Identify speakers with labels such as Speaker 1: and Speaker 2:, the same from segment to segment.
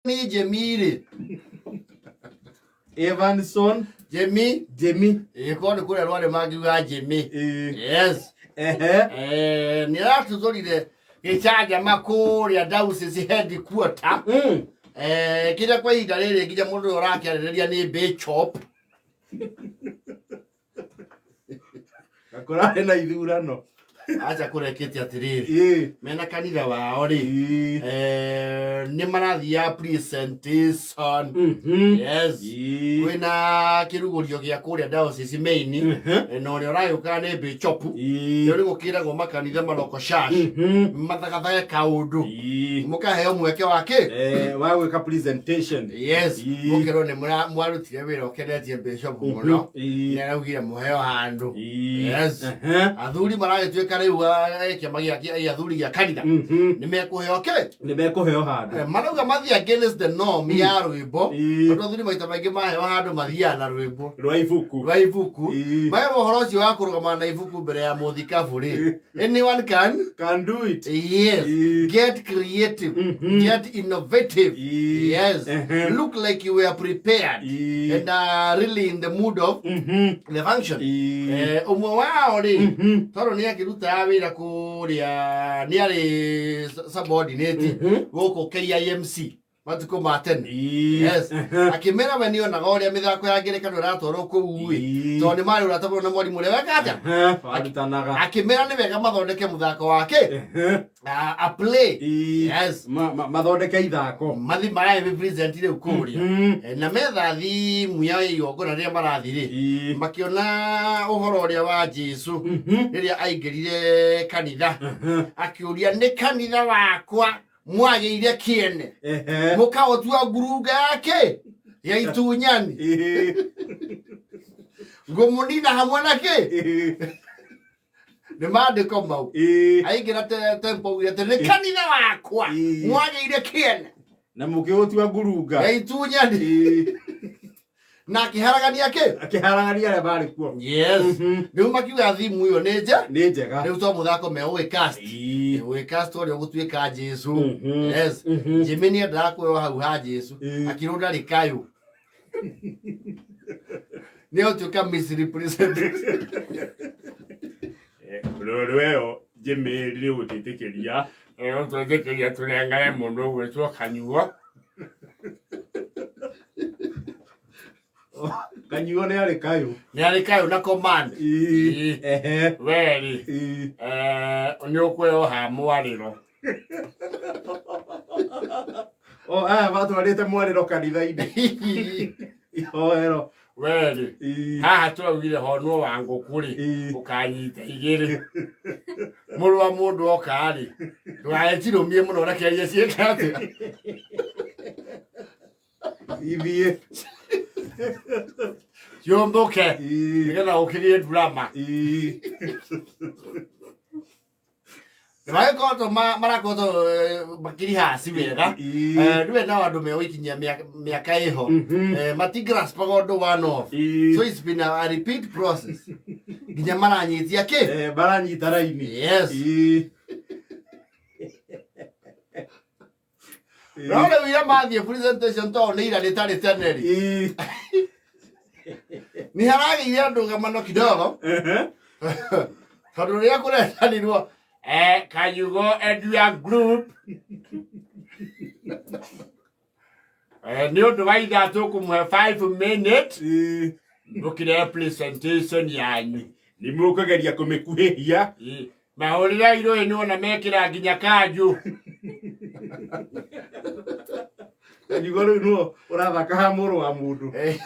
Speaker 1: Nĩ Jemi rĩ.
Speaker 2: Evanson
Speaker 1: Jemi.
Speaker 2: Jemi.
Speaker 1: Ĩ korwo nĩ kũrĩa rwarĩ mangiuga Jemi.
Speaker 2: Ĩĩ.
Speaker 1: Yes.
Speaker 2: Ehe.
Speaker 1: Eh, nĩ aratuthũrire gĩcanjama kũrĩa diocese headquarter. Eh, kĩrĩa kwa ihinda rĩrĩ nginya mũndũ ũrĩa ũrakĩarĩrĩria nĩ bishop.
Speaker 2: Kũrarĩ na ithurano.
Speaker 1: Acha kũrekĩte atĩrĩrĩ. Mena kanitha wao rĩ. Eh, nĩ marathiaga presentation. Yes. Kwĩna kĩrugũrio gĩa kũrĩa diocese main. Na ũrĩa ũragĩũkaga nĩ bishop. Rĩu nĩ gũkĩragwo makanitha maroko shash. Mathagathage kaũndũ. Mũkaheo mweke wa kĩ?
Speaker 2: Eh, wa gwĩka presentation.
Speaker 1: Yes. Mũkerwo nĩ mwarutire wĩra ũkenetie bishop mũno. Nĩ araugire mũheo handũ. Yes. Athuri maragĩtuĩka rĩu kĩama gĩa athuri gĩa kanitha. Nĩ mekũheo kĩ?
Speaker 2: Nĩ mekũheo handũ.
Speaker 1: Eh, marauga mathiĩ against the norm ya rwĩmbo. Tondũ athuri maita maingĩ maheo handũ mathiaga na rwĩmbo.
Speaker 2: Rwa ibuku.
Speaker 1: Rwa ibuku. Maherwo ũhoro ũcio wa kũrũgama na ibuku mbere ya mũthikabu rĩ. Anyone can
Speaker 2: Can do it.
Speaker 1: Yes. Get creative. Get innovative. Yes. Look like you were prepared and really in the mood of the function. Eh, ũmwe wao rĩ tondũ nĩ akĩrutaga wĩra kũrĩa nĩ arĩ subordinate gũkũ KIMC matukũ ma tene. Yes. Akĩmera we nĩonaga ũrĩa mĩthako ya ngerekano ĩratwarwo kũu ĩ tondũ nĩ marĩ ũrata mũno na mwarimũ ũrĩa weka atĩa.
Speaker 2: Warutanaga.
Speaker 1: Akĩmera nĩ wega mathondeke mũthako wake a play. Yes.
Speaker 2: Mathondeke ithako.
Speaker 1: Mathi maraĩ represent rĩu kũrĩa. Eh, na metha thimu ya igongona rĩrĩa marathi rĩ makĩona ũhoro ũrĩa wa Jesu rĩrĩa aingĩrire kanitha akĩũria nĩ kanitha wakwa mwagĩire kĩene mũkaũtua ngurunga yake ya itunyani ngũmũnina hamwe na kĩ nĩ maandĩko mau aingĩra temple augire atĩ nĩ kanitha wakwa mwagĩire kĩene
Speaker 2: Na mũkĩũtua ngurunga
Speaker 1: ya itunyani na akĩharagania kĩ
Speaker 2: Akĩharagania arĩa marĩ kuo.
Speaker 1: Yes. Rĩu makiuga thimu ĩyo nĩ nje
Speaker 2: Nĩ njega.
Speaker 1: Rĩu to mũthako megũgĩcast ũgĩcast ũrĩa ũgũtuĩka Jesu. Yes. Jimmy nĩ endaga kuoywo hau ha Jesu akĩrwo ndarĩ kayũ nĩ ũtuĩka misrepresented.
Speaker 3: Rũrũ ĩyo Jimmy nĩ gũtĩtĩkĩria twĩtĩkĩria tũnengere mũndũ ũgwĩtwo Kanyuo.
Speaker 2: Kanyuo nĩ arĩ kayũ.
Speaker 1: Nĩ arĩ kayũ na command.
Speaker 2: Ehe.
Speaker 3: Weri nĩ ũkwĩrwo ha mwarĩro.
Speaker 2: O aya matwarĩte mwarĩro kanitha-inĩ. Ihoero.
Speaker 3: Weri haha tũraugire honwo wa ngũkũ rĩ ũkanyita igĩrĩ.
Speaker 1: Mũrũ wa mũndũ oka rĩ ndũgagĩcirũmie mũno rekererie ciĩke atĩa.
Speaker 2: Ithiĩ.
Speaker 1: Ciũmbũke nĩgetha ũkĩgĩe drama. Magĩkoretwo marakoretwo makĩrihaci wega. Eh, rĩu nao andũ megũikinyia mĩaka ĩho. Eh, matigraspaga ũndũ one off. So it's been a repeat process nginya maranyitia kĩ.
Speaker 2: Eh, maranyita raini.
Speaker 1: Yes. No rĩu ira mathiĩ presentation tondũ nĩ ira rĩtarĩ tene rĩ nĩ haragĩire ndũgamano kidogo tondũ rĩrĩa kũretanirwo eh, can you go and your group eh, nĩ ũndũ wa ithaa tũkũmũhe 5 minutes mũkĩrehe presentation yanyu.
Speaker 3: Nĩ mũkũgeria kũmĩkuhĩhia.
Speaker 1: Mahũrĩra irũĩ nĩwona mekĩra nginya kanjũ.
Speaker 2: Kanyugo rĩu nĩwe ũrathaka ha mũrũ wa mũndũ.
Speaker 1: Eh,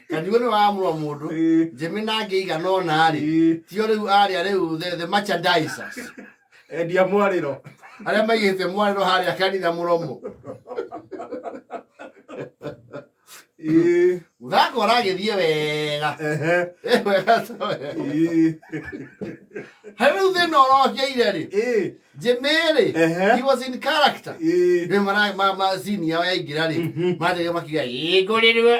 Speaker 1: Kanyugo nĩ wa mũrũ wa mũndũ. Njĩmĩ na angĩ igana ũna rĩ tio rĩu arĩa rĩu the merchandisers.
Speaker 2: Endia mwarĩro.
Speaker 1: Arĩa maigĩte mwarĩro harĩa kanitha mũromo. Mũthako ũragĩthiĩ wega. Ĩ, wega ta wega. Harĩ rĩu thĩna ũrokeire rĩ Jimmy rĩ he was in character. Rĩ mara ma scene yao yaingĩra rĩ manjagia makiuga ĩ ngũrĩrwo.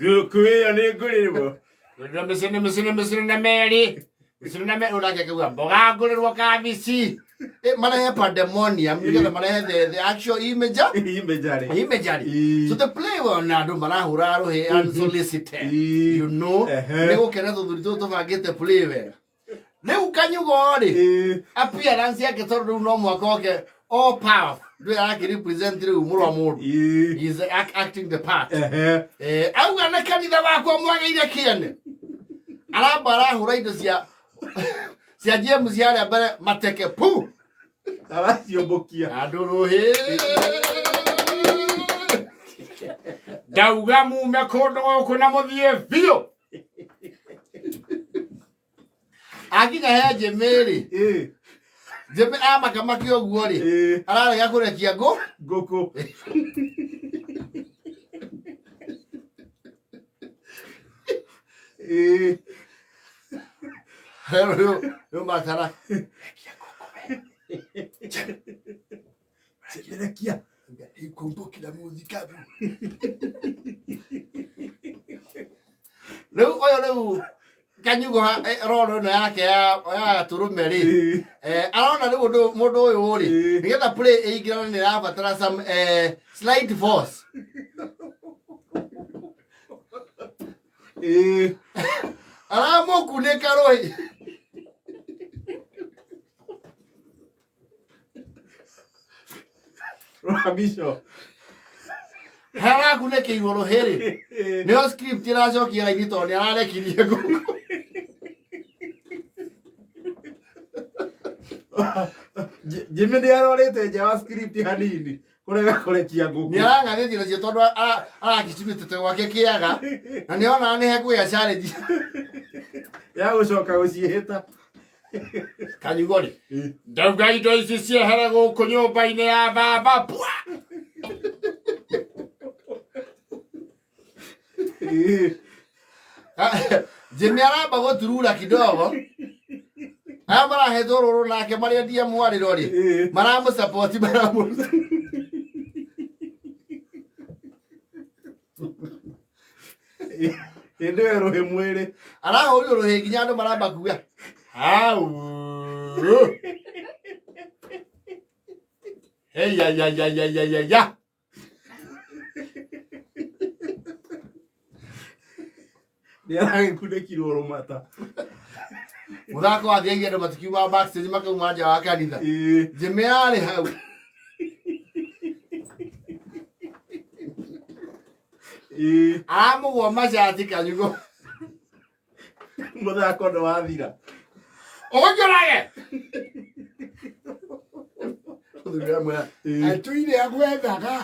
Speaker 3: Ngũkũ ĩyo nĩ ngũrĩrwo.
Speaker 1: Ngũrĩrwo mĩcini mĩcini mĩcini na merĩ. Mĩcini na merĩ ũnake akauga mboga ngũrĩrwo kabici. Marehe pandemonium nĩgetha marehe the actual image.
Speaker 2: Imagery.
Speaker 1: Imagery.
Speaker 2: Ĩĩ.
Speaker 1: So the play wona andũ marahũra rũhĩ unsolicited.
Speaker 2: Ĩĩ.
Speaker 1: You know,
Speaker 2: Ehe.
Speaker 1: nĩ gũkena tũthuri tũtũ tũbangĩte play wega. Rĩu Kanyugo rĩ,
Speaker 2: Ĩĩ.
Speaker 1: appearance yake tondũ rĩu no mwaka oke all power ndũĩ arakĩrepresent rĩu mũrũ wa mũndũ.
Speaker 2: Ĩĩ.
Speaker 1: He is acting the part.
Speaker 2: Ehe.
Speaker 1: Auga nĩ kanitha wakwa mwagĩire kĩene. Aramba arahũra indo cia James harĩa mbere mateke pu.
Speaker 2: Araciũmbũkia.
Speaker 1: Andũ rũhĩ.
Speaker 3: Ndauga mume kũndũ gũkũ na mũthiĩ biũ.
Speaker 1: Akinya he Jimmy rĩ,
Speaker 2: Ĩĩ.
Speaker 1: Jimmy amakamakio ũguo rĩ,
Speaker 2: Ĩĩ.
Speaker 1: ararega kũrekia ngũ.
Speaker 2: Ngũkũ. Ĩĩ.
Speaker 1: Rĩu matara.
Speaker 2: Rekia.
Speaker 1: Ikumbukira mũthikabu. Rĩu ũyũ rĩu Kanyugo roro ĩno yake ya gatũrũme rĩ,
Speaker 2: Ĩĩ.
Speaker 1: Arona rĩu ũndũ mũndũ ũyũ rĩ,
Speaker 2: Ĩĩ.
Speaker 1: nĩgetha play ĩingĩrane nĩ ĩrabatara some slight force.
Speaker 2: Ĩĩ.
Speaker 1: Aramũkunĩka rũhĩ.
Speaker 2: Rũhamico.
Speaker 1: Harakunĩkĩirwo rũhĩ rĩ,
Speaker 2: Ĩĩ.
Speaker 1: nĩyo script ĩracokia raini tondũ nĩ ararekirie ngũkũ.
Speaker 2: Jimmy nĩ arorĩte nja wa script hanini kũrega kũrekia ngũkũ.
Speaker 1: Nĩ arang'athĩtie nacio tondũ arakĩcumĩtĩte gwake kĩaga na nĩ onaga nĩ hekũgĩa challenge.
Speaker 2: Ya gũcoka gũciĩhĩta.
Speaker 1: Kanyugo rĩ,
Speaker 3: Ndauga indo ici ciehere gũkũ nyũmba-inĩ ya baba pwa.
Speaker 2: Ĩĩ.
Speaker 1: Jimmy aramba gũturura kidogo. Aya marahetwo rũrũ nake marĩa ndia mwarĩro rĩ,
Speaker 2: Ĩĩ.
Speaker 1: maramũsupport maramũruta.
Speaker 2: Hĩndĩ ĩyo rũhĩ mwĩrĩ.
Speaker 1: Arahũrirwo rũhĩ nginya andũ maramba kuga hau. Hey ya ya ya ya ya ya ya.
Speaker 2: Nĩ aragĩkunĩkirwo rũmata.
Speaker 1: Mũthako wathiagia andũ matikiuma backstage makauma nja wa kanitha.
Speaker 2: Ĩĩ.
Speaker 1: Jimmy arĩ hau.
Speaker 2: Ĩĩ.
Speaker 1: Aramũgwa macati Kanyugo.
Speaker 2: Mũthako nĩ wathira.
Speaker 3: Ũgũnjũrage.
Speaker 1: Mũthuri amwĩra,
Speaker 2: Ĩĩ.
Speaker 4: Atuire agwethaga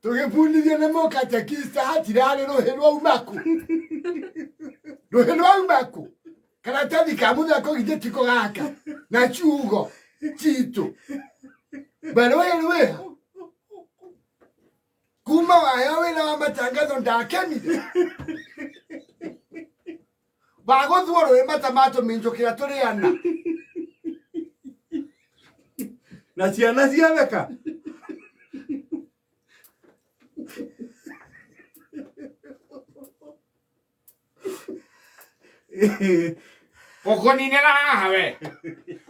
Speaker 4: tũgĩbundithio nĩ mũkatekista hatirarĩ rũhĩ rwaumaku rũhĩ rwaumaku karatathi ka mũthako githĩ tiko gaka na ciugo citũ be rũhĩ rwĩha kuma waheo wĩra wa matangatho ndakenire wagũthuo rũhĩ mata matũminjũkĩra tũrĩ ana.
Speaker 2: Na ciana ciatheka. Ĩĩ.
Speaker 3: Ũkũninĩra haha we.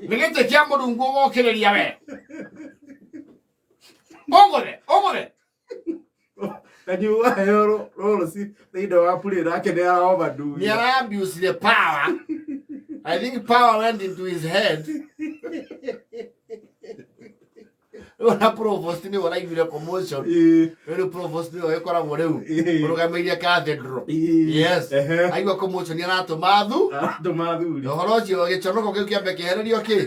Speaker 3: Nĩ gĩtĩ kĩa Mũrungu ũgũkĩrĩria we. Ũgũre, ũgũre.
Speaker 2: Kanyugo aheo rũrũ thĩinĩ wa play nake nĩ ara overdo.
Speaker 1: Nĩ ara abuse the power. I think power went into his head. Rĩu ona provost nĩwe ũraiguire commotion.
Speaker 2: Ĩĩ.
Speaker 1: Rĩu provost nĩwe ĩkoragwo rĩu
Speaker 2: Ĩĩ.
Speaker 1: ũrũgamĩrĩire cathedral.
Speaker 2: Ĩĩ.
Speaker 1: Yes.
Speaker 2: Ehe.
Speaker 1: Aigua commotion nĩ aratũma thu.
Speaker 2: Aratũma athuri.
Speaker 1: Na ũhoro ũcio gĩconoko kĩu kĩambe kĩehererio kĩ.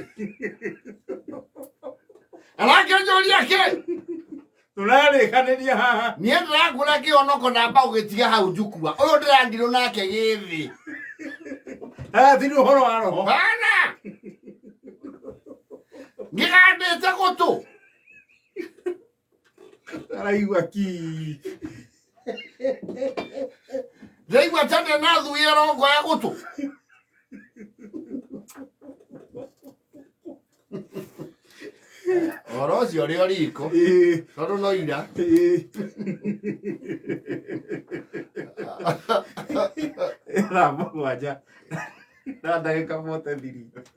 Speaker 1: Arakĩnjũria kĩ?
Speaker 2: Tũrarĩkanĩria haha.
Speaker 1: Niĩ ndĩragũra kĩhonoko namba ũgĩtiga hau njukua. Ũyũ ndĩrandirwo nake gĩthĩ.
Speaker 2: Haha ti ũhoro wa roho.
Speaker 3: Bana.
Speaker 1: Ngĩgandĩte gũtũ.
Speaker 2: Araigua ki.
Speaker 1: Ndĩraigua ta ndĩ na thui ĩrongoya gũtũ. Ũhoro ũcio ũrĩ o riko
Speaker 2: Ĩĩ.
Speaker 1: tondũ no ira.
Speaker 2: Ĩĩ. Thaa 7. Na ndagĩka 43.